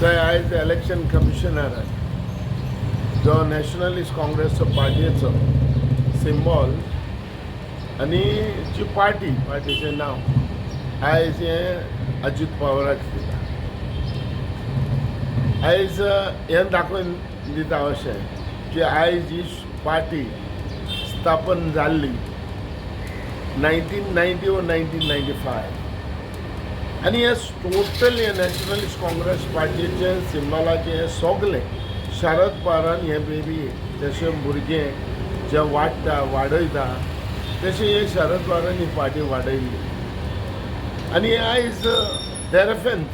थंय आयज election commissioner जो नॅशनलिस्ट काँग्रेस पार्टयेचो सिंबॉल आनी जी पार्टी, पार्टीचें नांव आयज हें अजीत पवाराक दिता. आयज हें दाखोवन दिता अशें की आयज ही पार्टी स्थापन जाल्ली 1990 व 1995 आनी हे टोटल हे नॅशनलिस्ट काँग्रेस पार्टीचें सिंबलाचें हें सगलें शरद पवारान हें बेबी जशें भुरगें जें वाडटा, वाडयता, तशें हे शरद पवारान ही पार्टी वाडयल्ली. आनी आयज देरफेंत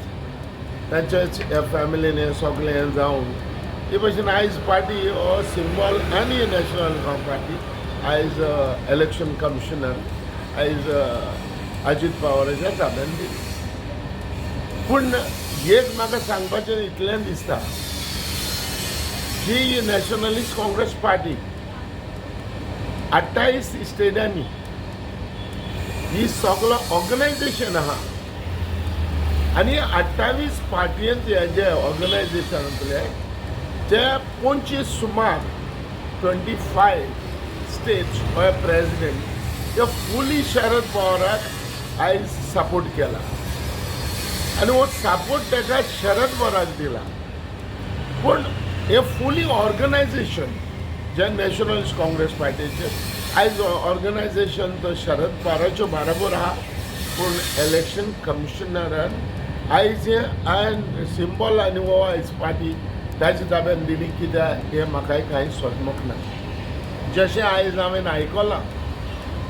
तांच्याच ह्या फॅमिलीन हें सगलें हें जावन ते भशेन आयज पार्टी हो सिंबॉल आनी नॅशनल पार्टी आयज इलेक्शन कमिशनर आयज अजीत पवाराच्या ताब्यान दिली. पूण एक म्हाका सांगपाचें इतलें दिसता की नॅशनलिस्ट काँग्रेस पार्टी 28 स्टेटांनी ही सगळो ऑर्गनायझेशन आहा आनी 28 पार्टयेंत हे जे ऑर्गनायझेशनांतले ते 25, सुमार 25 स्टेट्स हो प्रेसिडेंट ते फुली शरद पवाराक आयज सपोर्ट केला आनी हो सपोर्ट ताका शरद पवाराक दिला. पूण हे फुली ऑर्गनायझेशन जे नॅशनलिस्ट काँग्रेस पार्टीचे आयज ऑर्गनायझेशन तो शरद पवाराच्यो बराबर आहा, पूण इलेक्शन कमिशनरान आयज हे सिंबॉल आनी हो आयज पार्टी ताच्या ताब्यान दिली कित्याक हें म्हाकाय कांय समजूंक ना. जशें आयज हांवें आयकलां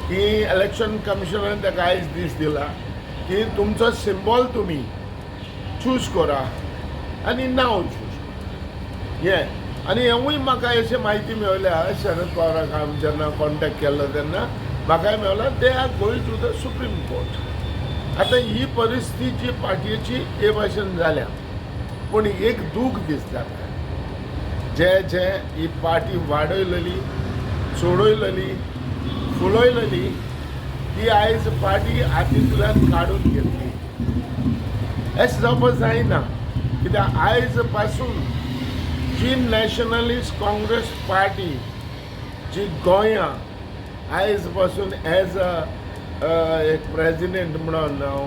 की इलेक्शन कमिशनरान ताका आयज दीस दिला की तुमचो सिंबॉल तुमी चूज करा आनी नांव चूज करा हें. आनी हेंवूय म्हाका अशें म्हायती मेवल्या, शरद पवाराक हांव जेन्ना कॉन्टेक्ट केल्लो तेन्ना म्हाकाय Mewla, they are going to the Supreme Court. आतां ही परिस्थिती जी पार्टयेची हे भाशेन जाल्या, पूण एक दूख दिसता, जे जे ही पार्टी वाडयलेली, चडयलेली, फुलयलेली, ती आयज पार्टी हातींतल्यान काडून घेतली. अशें जावपाक जायना, कित्याक आयज पासून जी नॅशनलिस्ट काँग्रेस पार्टी जी गोंया आयज पासून एज अ एक प्रेजिडेंट म्हणून हांव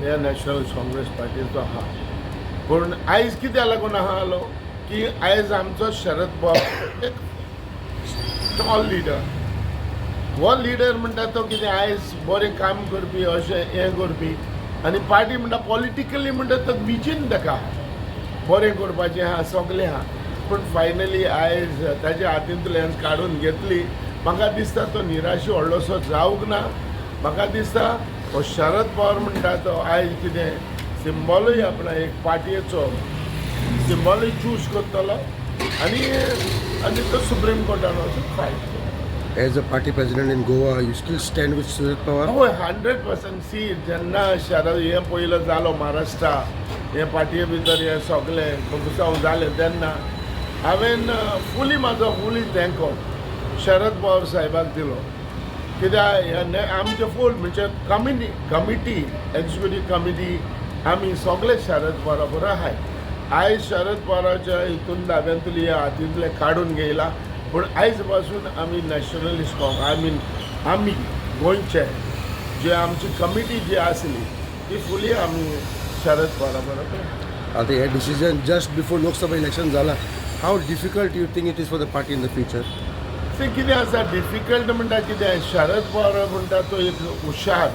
ह्या नॅशनलिस्ट काँग्रेस पार्टीचो आहा. पूण आयज कित्याक लागून आहा आलो की आयज आमचो शरद पवार एक टॉल लिडर, हो लिडर म्हणटा तो कितें आयज बरें काम करपी, अशें हें करपी आनी पार्टी म्हणटा पॉलिटिकली म्हणटा तो विजन ताका बरें करपाचें आहा, सगलें आहा. पूण फायनली आयज ताच्या हातींतल्यान काडून घेतली. म्हाका दिसता तो निराशी व्हडलोसो जावंक ना. म्हाका दिसता हो शरद पवार म्हणटा तो आयज कितें सिंबॉलूय आपणा एक पार्टयेचो सिंबॉलूय चूज करतलो आनी तो सुप्रीम कोर्टान वचून फायट करतलो. As a party president in Goa, you still stand with Sharad Pawar? हय, 100%. सी, जेन्ना शरद हें पयलो जालो महाराष्ट्रा हे पार्टये भितर हें सगळें गुसांव जालें तेन्ना हांवें फुली म्हाजो फुली तेंको शरद पवार साहेबाक दिलो, कित्याक हे आमचे फूल म्हणजे कमिटी, एक्झिक्युटीव कमिटी, आमी सगळे शरद पवारा बरोबर आहाय. आयज शरद पवाराच्या हितून दाब्यांतली हातींतले काडून घेयला, पूण आयज पासून आमी नॅशनलिस्ट, I mean आमी गोंयचे जे आमची कमिटी जी आसली ती फुली आमी शरद पवारा बरोबर. आतां हे decision just before Lok Sabha election जाला. How difficult you think it is for the party in the future? ते कितें आसा, डिफिकल्ट म्हणटा कितें, शरद पवार म्हणटा तो एक हुशार.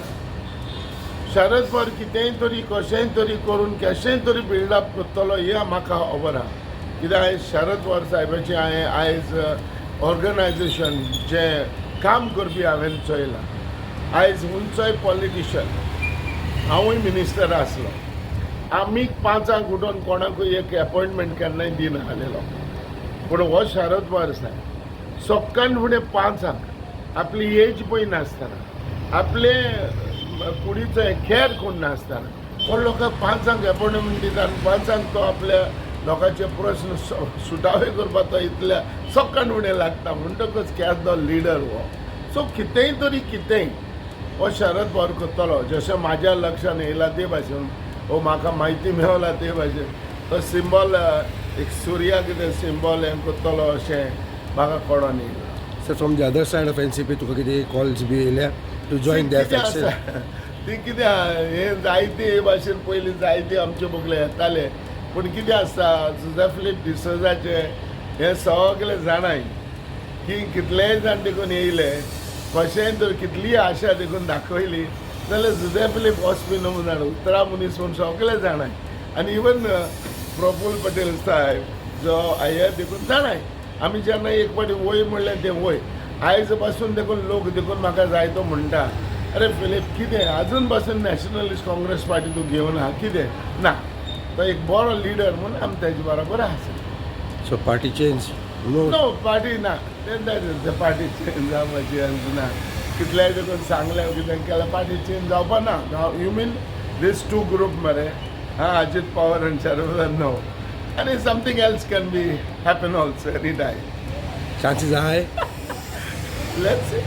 शरद पवार कितेंय तरी कशेंय तरी करून कशेंय तरी बिल्डअप करतलो हें म्हाका खबर आहा, कित्याक आयज शरद पवार साहेबाचें हांवें आयज ऑर्गनायजेशन जें काम करपी हांवें चोयलां. आयज खंयचोय पॉलिटिशन, हांवूय मिनिस्टर आसलो, आमी 5 उठोन कोणाकूय एक एपॉयंटमेंट केन्नाय दिनासलेलो. पूण हो शरद पवार साहेब सक्काळ फुडें 5 आपली एज पळय नासतना, आपले कुडीचो केअर करून नासतना हो लोकांक 5 एपॉयंटमेंट दिता आनी 5 तो आपल्या लोकांचे प्रस्न सुटावे करपाक तो इतल्या सक्काळ फुडें लागता. म्हणटकच केदो लिडर हो. सो कितेंय तरी कितेंय हो शरद पवार करतलो, जशें म्हाज्या लक्षान येयला ते भाशेन, हो म्हाका म्हायती मेवला ते भाशेन. तो सिंबॉल एक सुर्या कितें सिंबॉल हें करतलो अशें म्हाका कळोन येयलां. Sir, from the other side of NCP तुका कितें कॉल्स बी येयल्या टू जॉयन there कितें फॅक्शन? आसा ती कितें आहा, हें जायते हे भाशेन पयलीं जायते आमचे बगले येताले, पूण कितें आसता, जुझे फिलीप डिसोजाचें हें सगळें जाणाय की कितलेय जाण देखून येयले, कशेंय तर कितलीय आशा देखून दाखयली जाल्यार जुझे फिलीप वचपी न्हू म्हूण जाणा, उतरा मनीस म्हूण सगळे जाणाय. आनी इवन प्रफुल्ल पटेल साहेब जो हे देखून जाणाय, आमी जेन्ना एक फावटी वय म्हणलें तें वय. आयज पासून देखून लोक देखून म्हाका जायतो म्हणटा, अरे फिलीप, कितें अजून पासून नॅशनलिस्ट काँग्रेस पार्टी तूं घेवन आहा, कितें ना? तो एक बरो लिडर म्हूण आमी तेजे बरोबर आसा. So party change, no? No, party ना. ते पार्टी चेंज जावपाची ना. कितलेय देखून सांगलें, कितें केलें, पार्टी चेंज जावपा ना. You mean these two group मरे? हा, अजीत पवार आनी शरद, नो. आनी something else can be happen also any time. Chances are high. Let's see.